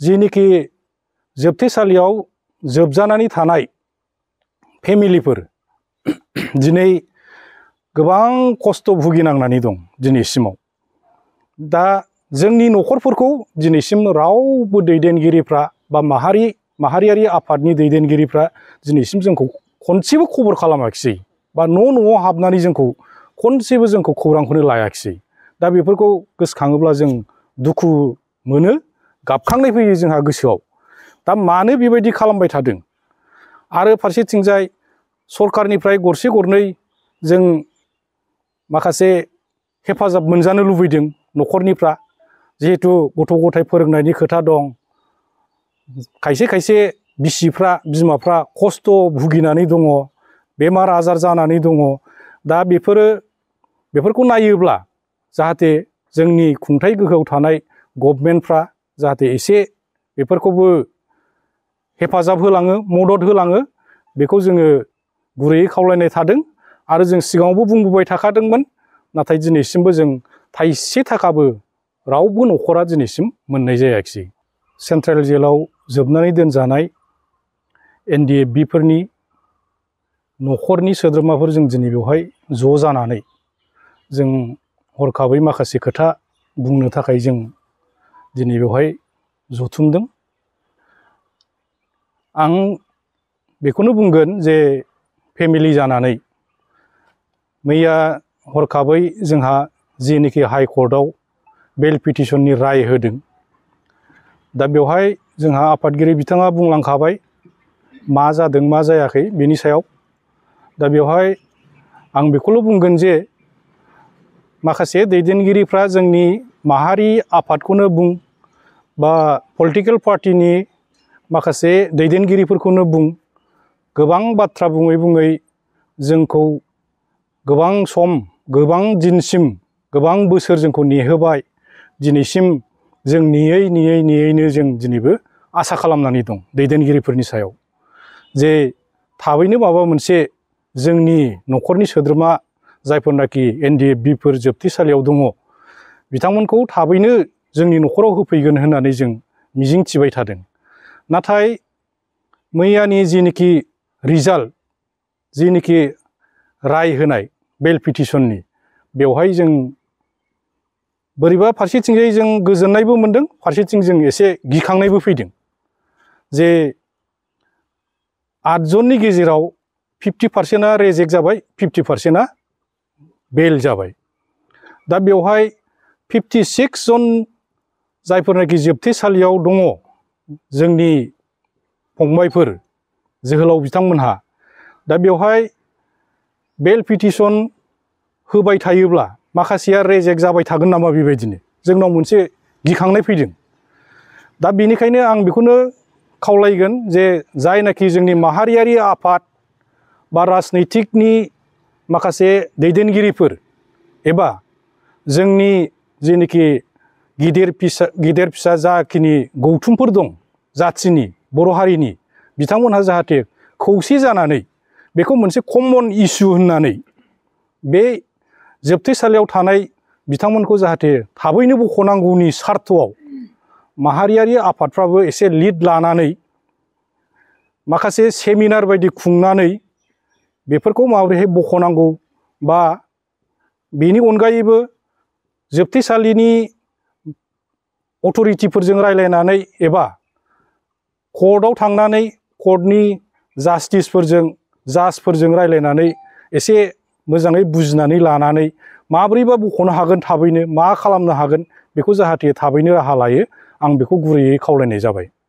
जिनिखि जोबथेसालियाव जोबजानानै थानाय फेमिलिफोर दिनै गोबां खस्थ' भुगिनांनानै दं दिनैसिमाव। दा जोंनि न'खरफोरखौ दिनैसिम रावबो दैदेनगिरिफ्रा बा माहारियारि आफादनि दैदेनगिरिफ्रा दिनैसिम जोंखौ खनसेबो खबर खालामाखिसै बा न'आव हाबनानै जोंखौ खनसेबो जोंखौ खौरांखौनो लायाखिसै। दा बेफोरखौ गोसोखाङोब्ला जों दुखु मोनो, गाबखांनाय फैयो जोंहा गोसोआव। दा मानो बेबायदि खालामबाय थादों? आरो फारसेथिंजाय सरकारनिफ्राय गरसे गरनै जों माखासे हेफाजाब मोनजानो लुबैदों न'खरनिफ्रा, जिहेथु गथ' गथाय फोरोंनायनि खोथा दं। खायसे खायसे बिमाफ्रा खस्थ' भुगिनानै दङ, बेमार आजार जानानै दङ। दा बेफोरखौ नायोब्ला जाहाथे जोंनि खुंथाय गोहोआव थानाय गभर्नमेन्टफ्रा जाहाथे एसे बेफोरखौबो हेफाजाब होलाङो, मदद होलाङो, बेखौ जोङो गुरैयै खावलायनाय थादों। आरो जों सिगाङावबो बुंबोबाय थाखादोंमोन, नाथाय दिनैसिमबो जों थाइसे थाखाबो रावबो न'खरा दिनैसिम मोननाय जायाखिसै। सेन्ट्रेल जेलाव जोबनानै दोनजानाय NDFB फोरनि न'खरनि सोद्रोमाफोर जों दिनै बेवहाय ज' जानानै जों हरखाबै माखासे खोथा बुंनो थाखाय जों दिनै बेवहाय जथुमदों। आं बेखौनो बुंगोन जे फेमिलि जानानै मैया हरखाबै जोंहा जेनिखि हाइकर्टआव बेल पिटिसननि राय होदों। दा बेवहाय जोंहा आफादगिरि बिथाङा बुंलांखाबाय मा जादों मा जायाखै बेनि सायाव। दा बेवहाय आं बेखौल' बुंगोन जे माखासे दैदेनगिरिफ्रा जोंनि माहारि आफादखौनो बुं बा पलिटिकेल पार्टिनि माखासे दैदेनगिरिफोरखौनो बुं, गोबां बाथ्रा बुङै बुङै जोंखौ गोबां सम, गोबां दिनसिम, गोबां बोसोर जोंखौ नेहोबाय। दिनैसिम जों नेयैनो जों दिनैबो आसा खालामनानै दं दैदेनगिरिफोरनि सायाव, जे थाबैनो माबा मोनसे जोंनि न'खरनि सोद्रोमा जायफोरनाखि NDFB-फोर जोबथेसालियाव दङ, बिथांमोनखौ थाबैनो जोंनि न'खराव होफैगोन होननानै जों मिजिं थिबाय थादों। नाथाय मैयानि जिनिखि रिजाल्ट, जिनिखि राय होनाय बेल पिटिसननि, बेवहाय जों बोरैबा फारसेथिंजाय जों गोजोननायबो मोनदों, फारसेथिं जों एसे गिखांनायबो फैदों। जे 8 जननि गेजेराव 50%आ रिजेक्ट जाबाय, 50%आ बेल जाबाय। दा बेवहाय 56 जन जायफोरनाखि जोबथेसालियाव दङ जोंनि फंबायफोर, जोहोलाव बिथांमोनहा, दा बेवहाय बेल पिटिसन होबाय थायोब्ला माखासेया रिजेक्ट जाबाय थागोन नामा बेबायदिनो जोंनाव मोनसे गिखांनाय फैदों। दा बेनिखायनो आं बेखौनो खावलायगोन जे जायनाखि जोंनि माहारियारि आफाद बा राजनैतिकनि माखासे दैदेनगिरिफोर एबा जोंनि जेनिखि गिदिर फिसा जाखिनि गौथुमफोर दं जाथिनि, बर' हारिनि, बिथांमोनहा जाहाथे खौसे जानानै बेखौ मोनसे कमन इस्यु होननानै बे जोबथेसालियाव थानाय बिथांमोनखौ जाहाथे थाबैनो बख'नांगौनि सार्थआव माहारियारि आफादफ्राबो एसे लिड लानानै माखासे सेमिनार बायदि खुंनानै बेफोरखौ माबोरैहाय बख'नांगौ, बा बेनि अनगायैबो जोबथेसालिनि अथ'रिटिफोरजों रायज्लायनानै एबा कर्टआव थांनानै कर्टनि जाजफोरजों रायज्लायनानै एसे मोजाङै बुजिनानै लानानै माब्रैबा बख'नो हागोन, थाबैनो मा खालामनो हागोन, बेखौ जाहाथे थाबैनो राहा लायो, आं बेखौ गुरैयै खावलायनाय जाबाय।